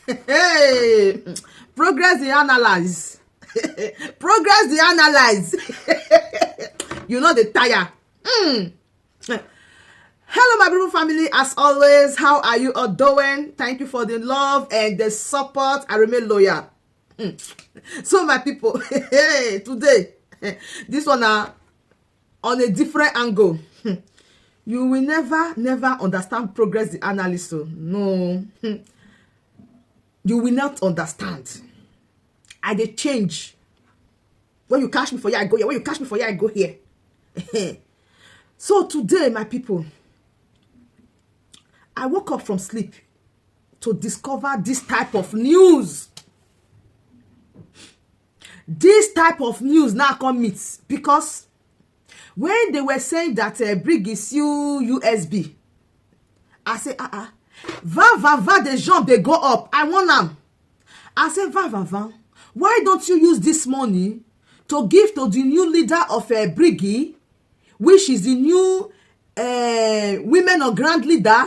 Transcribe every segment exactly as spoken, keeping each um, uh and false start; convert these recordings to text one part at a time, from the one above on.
Hey, progress dey analyze. Progress dey analyze. You know the tire. Mm. Hello, my beautiful family. As always, how are you all doing? Thank you for the love and the support. I remain loyal. Mm. So, my people, today, this one na on a different angle. You will never, never understand progress the analyst. So, no, you will not understand. I dey change. When you catch me for here, I go here. When you catch me for here, I go here. So today, my people, I woke up from sleep to discover this type of news. This type of news now come meet because when they were saying that uh, Brig is you U S B, I say, ah, ah, va, va, va, the jump, they go up. I want them. I say, va, va, va, why don't you use this money to give to the new leader of uh, Brigi, which is the new uh, women on ground leader,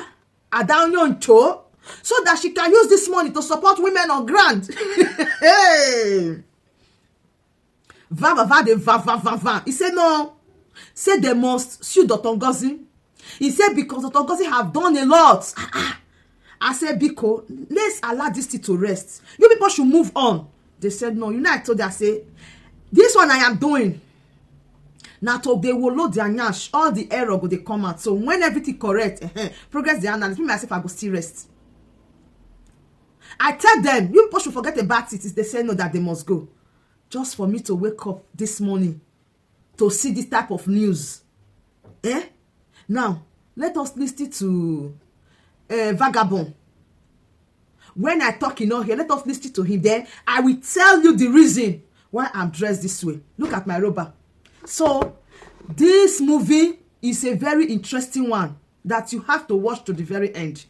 Adaonyo Ncho, so that she can use this money to support women on ground. Hey! Va, va, va, the va, va, va, va. He said, no. Say they must sue Doctor Ngozi. He said, because Doctor Ngozi have done a lot. Ah, ah. I said, Biko, let's allow this thing to rest. You people should move on. They said, no. You know, I told you, I say, this one I am doing. Now, to they will load their nyash, all the error go they come out. So when everything correct, eh, eh, progress the analysis, me myself, I go still rest. I tell them, you people should forget about it. They say no, that they must go. Just for me to wake up this morning to see this type of news. Eh? Now, let us listen to uh, Vagabond. When I talk, you know, here, let us listen to him. Then I will tell you the reason why I'm dressed this way. Look at my rubber. So, this movie is a very interesting one that you have to watch to the very end.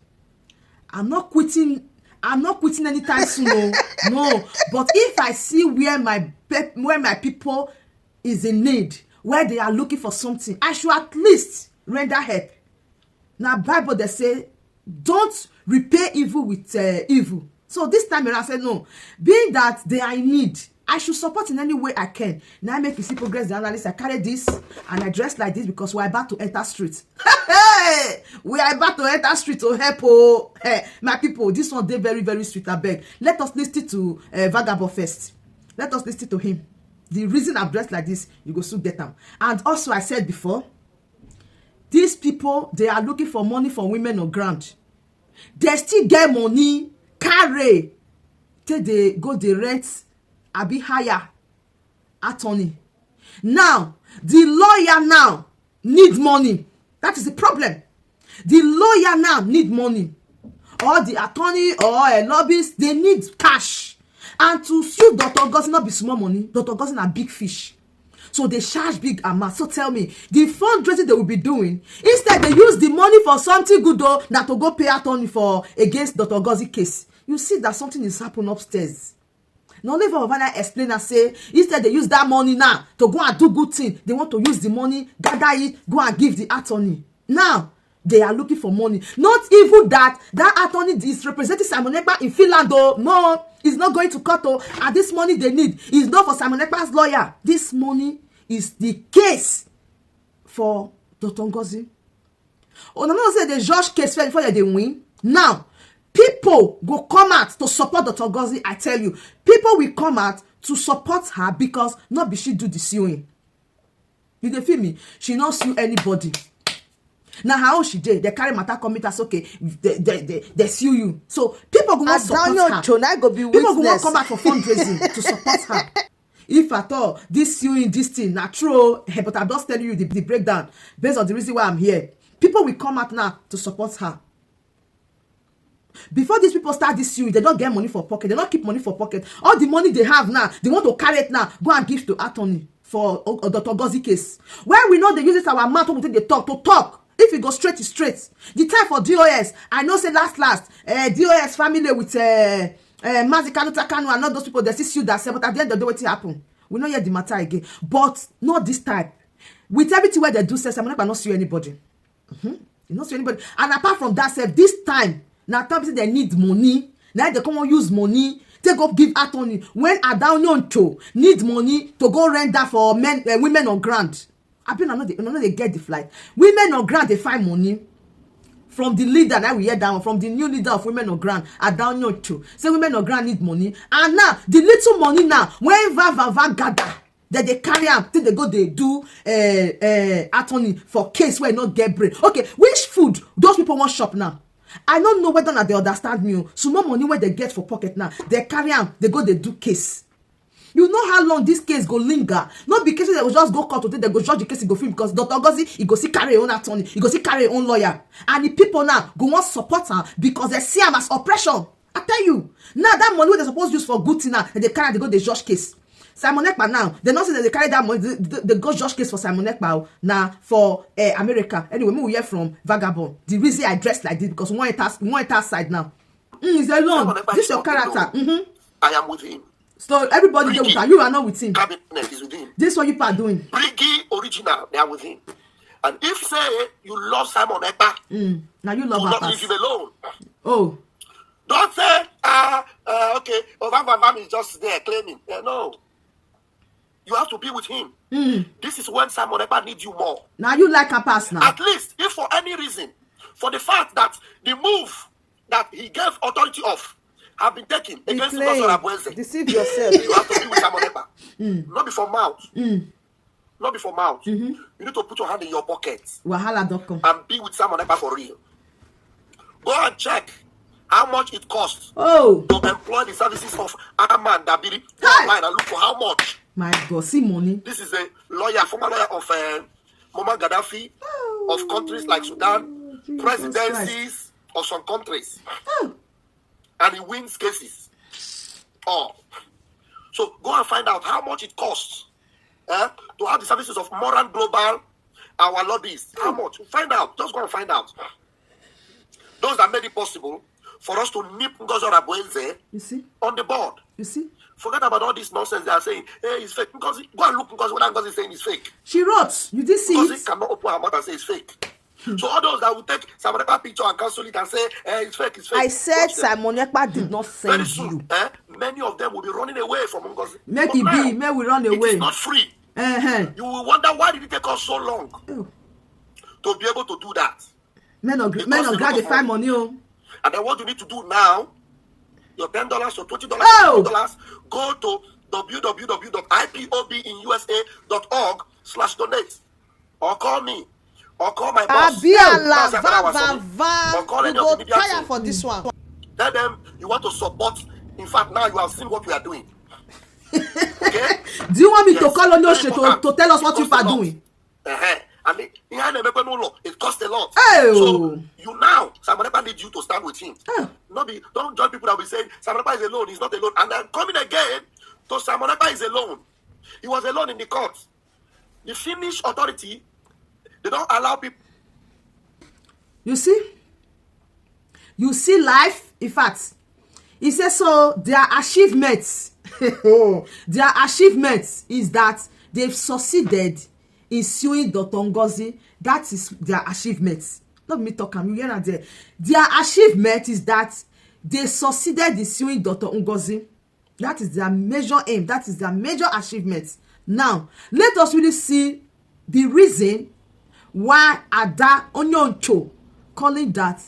I'm not quitting. I'm not quitting anytime soon. No, no. But if I see where my where my people is in need, where they are looking for something, I should at least render help. Now Bible they say, don't repay evil with uh, evil. So this time around, I said no. Being that they are in need, I should support in any way I can. Now I make you see progress the analyst. I carry this and I dress like this because we're about to enter street. We are about to enter street to help. Oh, hey, my people, this one they very, very sweet. I beg. Let us listen to uh, Vagabond first. Let us listen to him. The reason I'm dressed like this, you go soon get them. And also, I said before, these people, they are looking for money for women on ground. They still get money, carry, till they go the rent, abi hire attorney. Now, the lawyer now need money. That is the problem. The lawyer now need money. Or the attorney or a lobbyist, they need cash. And to sue Doctor Ngozi not be small money. Doctor Ngozi na big fish. So they charge big amount. So tell me, the fundraising they will be doing, instead they use the money for something good though, not to go pay attorney for against Doctor Ngozi case. You see that something is happening upstairs. Now, leave Havana explain and say, instead they use that money now to go and do good thing. They want to use the money, gather it, go and give the attorney. Now, they are looking for money. Not even that, that attorney is representing Simon Ekpa in Finland. Oh, no, it's not going to court. Oh, and this money they need is not for Simon Ekpa's lawyer. This money is the case for Doctor Ngozi. Oh, no, no, say the judge case first before they win. Now, people go come out to support Doctor Ngozi. I tell you, people will come out to support her because not be she do the suing. You dey feel me? She not sue anybody. Now how she did? They carry matter come meet us. Okay, they, they, they, they sue you. So people go want support her. Chonai go be people go want come out for fundraising to support her. If at all this suing, this thing na true, eh, but I'm just telling you the, the breakdown based on the reason why I'm here. People will come out now to support her. Before these people start this suing, they don't get money for pocket. They don't keep money for pocket. All the money they have now, they want to carry it now, go and give to attorney for uh, Doctor Ngozi case. Where we know they use this our mouth to take the talk to talk. If you go straight, it's straight. The time for D O S, I know say last last, uh, D O S family with uh, uh, Mazi Kanu Takanu and all those people, they see sue that but at the end of the day, what happen? We know yet the matter again. But not this time. With everything where they do, says I'm not gonna sue anybody. Mm-hmm. You not sue anybody. And apart from that, self, this time, now time they need money. Na they come on use money take go give attorney when Ada Onyoncho need money to go render for men, uh, women on ground. I been another, another they get the flight. Women on ground they find money from the leader. Now we hear that one from the new leader of women on ground, Ada Onyoncho. Say women on ground need money, and now the little money now when Vavava gather, that they carry am till they go they do uh, uh, attorney for case where not get brain. Okay, which food those people want shop now? I don't know whether or not they understand me. Oh. So more money where they get for pocket now, they carry am, they go they do case. You know how long this case go linger? Not because they will just go court today, they go judge the case, go free because Doctor Ngozi, he go see carry own attorney, he go see carry own lawyer, and the people now go want support her because they see him as oppression. I tell you, now that money wey they suppose use for good thing now, they carry they go the judge case. Simon Ekpa now, they not say that they carry that money, they, they, they go judge case for Simon Ekpa oh, now for uh, America. Anyway, we hear from Vagabond. The reason I dress like this because we want to we want to side now. Mm, it's a loan. This your character. Mm-hmm. I am with him. So everybody there with her. You are not with him. Cabinet is with him. This is what you are doing. Briggy original, they are with him. And if say you love Simon Ekpa, mm. Now you love her. Not leave him alone. Oh. Don't say, ah, uh, okay, Ovam Vam is just there claiming. Uh, no. You have to be with him. Mm. This is when Simon Ekpa needs you more. Now you like her pass now. At least, if for any reason, for the fact that the move that he gave authority of have been taken against Ngozi Orabueze. Deceive yourself. You have to be with Simon Ekpa. Mm. Not before mouth. Mm. Not before mouth. Mm-hmm. You need to put your hand in your pocket. Wahala don come. And be with Simon Ekpa for real. Go and check how much it costs oh. to employ the services of Armand Dabiri. Go online and look for how much. My God, see money. This is a lawyer, former lawyer of uh, Muammar Gaddafi, oh, of countries like Sudan, presidencies of some countries. Oh. And he wins cases. Oh. So go and find out how much it costs eh, to have the services of Moran Global, our lobbies. How much? Find out. Just go and find out. Those that made it possible for us to nip Ngozi Orabueze You see? on the board. You see? Forget about all this nonsense they are saying. Hey, it's fake. Because go and look because what Ngozi is saying is fake. She wrote. You did see Because he it? cannot open her mouth and say it's fake. So all those that will take Simon Ekpa picture and cancel it and say, eh, it's fake, it's fake. I said Watch them. Simon Ekpa did not Very send soon, you. Eh, many of them will be running away from Ngozi. Make But it be. now, May we run it is away. Not free. Uh-huh. You will wonder why did it take us so long Oh. To be able to do that. Men of It men costs of a God lot they of find money. Money. Oh. And then what you need to do now, your ten dollars or twenty dollars, Oh! Twenty dollars, go to www.ipobinusa.org slash donate or call me or call my boss. Abi Hey, ala that's what I was va saying. va. Or call You any go of the media tire team. For this one. Tell them you want to support. In fact, now you have seen what we are doing. Okay? Do you want me to Yes. Call on your Very shit to, important. To tell us what It you costs a are lot. Doing? Uh-huh. I mean, ihe a na-emekwa n'ụlọ, it costs a lot. Hey, So oh. You now, Simon Ekpa needs you to stand with him. Oh. Not be, don't join people that will be saying Simon Ekpa is alone. He's not alone. And I'm coming again to Simon Ekpa is alone. He was alone in the court. The Finnish authority, they don't allow people. You see? You see life? In fact, he says so their achievements. Their achievements is that they've succeeded in suing Doctor Ngozi. That is their achievements. Not me talk am, you hear that there. Their achievement is that they succeeded in suing Doctor Ngozi. That is their major aim. That is their major achievement. Now, let us really see the reason why Ada Onyoncho calling that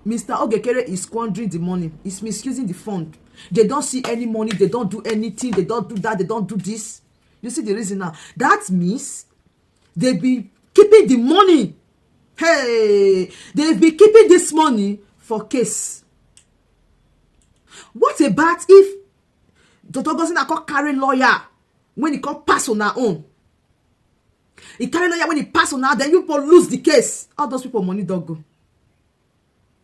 Mister Ogekere is squandering the money, is misusing the fund. They don't see any money, they don't do anything, they don't do that, they don't do this. You see the reason now. That means they be keeping the money. Hey, they be keeping this money for case. What about if Doctor Ngozi na come carry lawyer when he come pass on her own? He carry lawyer when he pass on her, then you people lose the case. All those people money don't go.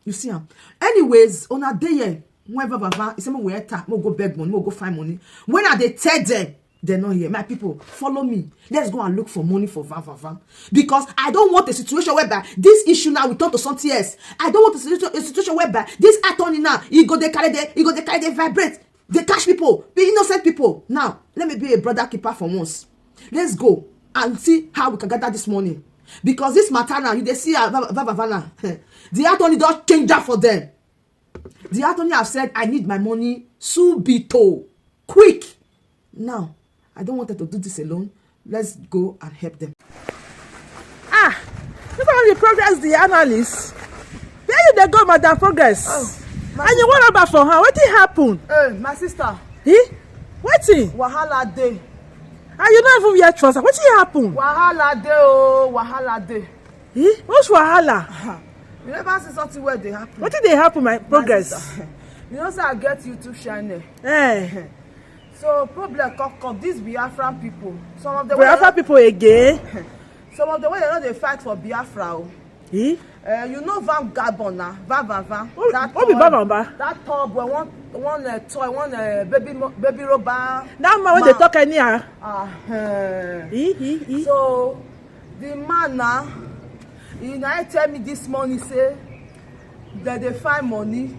You see am. Anyways, on a day here, whenever Vava, he say, "Mo go enter, mo go beg money, mo go find money." When I dey tell them, they no hear. My people, follow me. Let's go and look for money for Vava. Because I don't want a situation whereby this issue now will turn to something else. I don't want a situation, a situation whereby this attorney now, he go dey carry the, he go dey carry the vibrate. They catch people, be innocent people. Now, let me be a brother keeper for once. Let's go and see how we can gather this money. Because this matter now, you dey see, uh, Vava, Vava, Vava now. The attorney don change that for them. The attorney have said I need my money subito, quick. Now, I don't want her to do this alone. Let's go and help them. Ah, this one be Progress, the analyst. Where you dey go, Madam Progress? Oh, my And you sister. What about for her? Wetin happen? Hey, my sister. Eh? Wetin? Wahala dey. And you no even wear trouser. Wetin happen? Wahala dey o, wahala dey. Eh? Which wahala? You never see something wey dey happen. Wetin dey happen, my My Progress? Sister, you know say I get YouTube channel. Eh. So problem come come. These Biafran people, some of the Biafra people again. Some of the way they know they fight for Biafra. Oh. Eh? Uh, you know Van Gabon na, Van Van Van. What, that what be toy, Van Van Van? That toy boy, one one uh, toy, one uh, baby mo- baby robot. That man wey dey talk anyhow. Ah, eh. He, he, he. So the man now, he now tell me this morning say that they find money.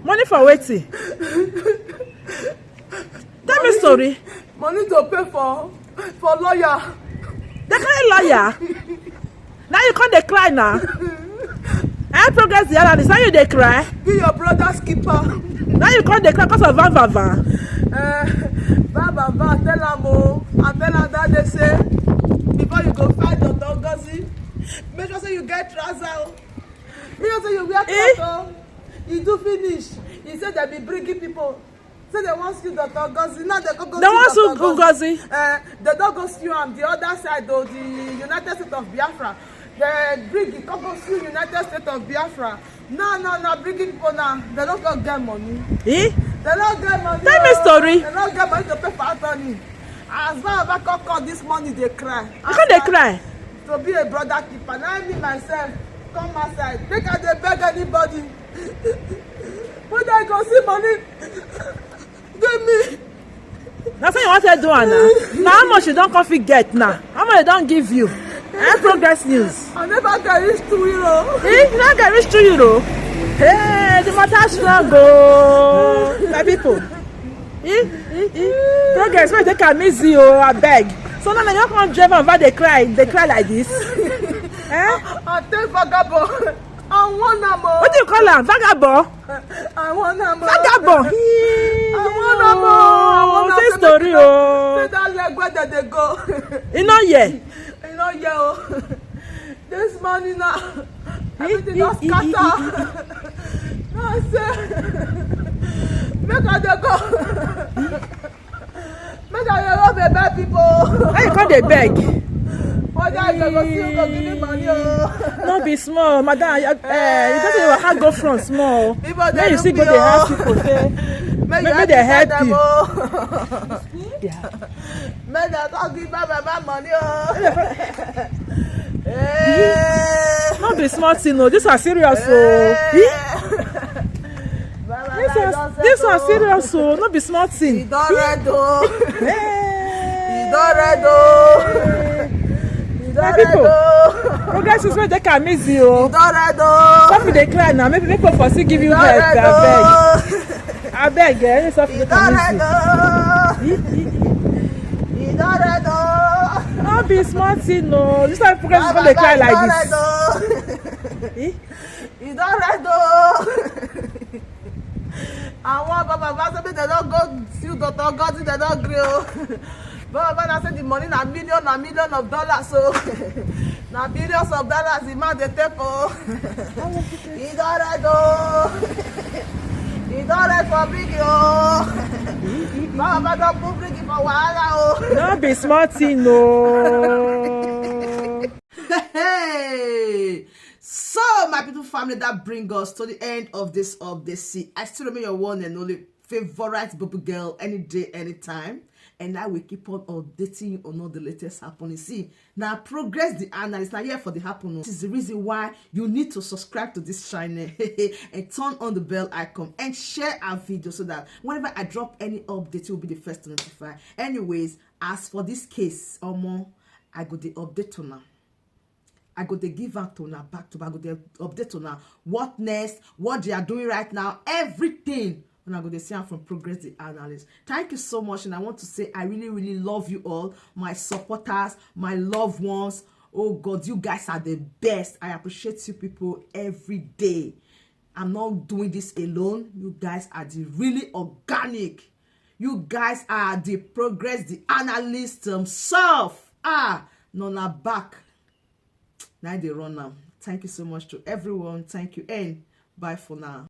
Money for wetin? Tell me story. Money to pay for for lawyer. They carry lawyer. Now you come dey cry now. I Progress the analyst. Now you dey cry. Be your brother's keeper. Now you come dey cry because of Van Van Van. Uh, Van Van Van, tell am o. I tell am that day say before you go fight Doctor Ngozi, make sure say you get trouser o. Make sure say you wear Eh? Trouser o. You do finish. He say they be bringing people. Say they wan sue Doctor Ngozi. Now they go go They sue wan sue Doctor Ngozi. Ngozi. Eh, they don go sue am the other side o, the United States of Biafra. They bring it, come go sue United States of Biafra. No, no, no, bring it for now. They don't go get money. Eh? They don't get money. Tell me oh. Story. They don't get money to pay for attorney. As my back come call this money, they cry. You come dey cry. To be a brother keeper. Now me myself come outside. Make I dey beg anybody. When I go see money, give me. Na so you wan take do am na? Na how much you don come fit get na? How much dem don give you? Eh, Progress News. I never get reach two euro. Eh, you no get reach two euro? Hey, the matter strong o, my people. Eh, eh, eh. Progress, wey take am easy o, abeg. So now, na you come drive am, dey cry, dey cry like this. Eh? I tell vagabond, I want am o. What do you call am? Vagabond? I want am o. Vagabond. I want am o. I want am. Say story o. Say that leg where they dey go. E no hear. E no hear o. This morning now, everything don scatter. No, I say, make I dey go. Make I dey go dey beg people. Why you come dey beg? One day I go see you go give me money o. No be small, madam. Uh, you just say your heart go front small. People dey look me o. Make you still go dey ask people say, make you help me tell them o. Yeah. Make dem come give my mama money o. Eh. No be small thing o. This one serious o. Eh. Baba, this one serious o. No be small thing. E don red o. Eh. E don red o. E don red o. My people, Progress News, make una take am easy o. E don red o. Stop to dey cry now. Make, make people for still give you help, abeg. Abeg, eh, stop to dey cry. E don red o. E don red o. No be small thing o. This time Progress come dey cry like this. E don red o. Àwọn bàbá bá sọ pé they don go sue Doctor Ngozi, they don gree o. Baba na say the money na million, na million of dollars o. Na billions of dollars the man dey take o. E don red o. E don red for big o. Baba don put big for wahala o. No be small thing o. Hey, so my people, family, that bring us to the end of this update. See, I still remain your one and only favorite bubble girl any day, anytime. And I will keep on updating you on all the latest happening. See, now Progress the analyst. Now here for the happening. This is the reason why you need to subscribe to this channel and turn on the bell icon and share our video so that whenever I drop any update, you'll be the first to notify. Anyways, as for this case, Omo, I go the update on now. I go dey give am to una back to back. I go dey update una what next, what they are doing right now, everything. And I go dey see am from Progress the analyst. Thank you so much, and I want to say I really, really love you all, my supporters, my loved ones. Oh God, you guys are the best. I appreciate you people every day. I'm not doing this alone. You guys are the really organic. You guys are the progress, the analyst himself. Ah, Nona back. Now they run now. Thank you so much to everyone. Thank you and bye for now.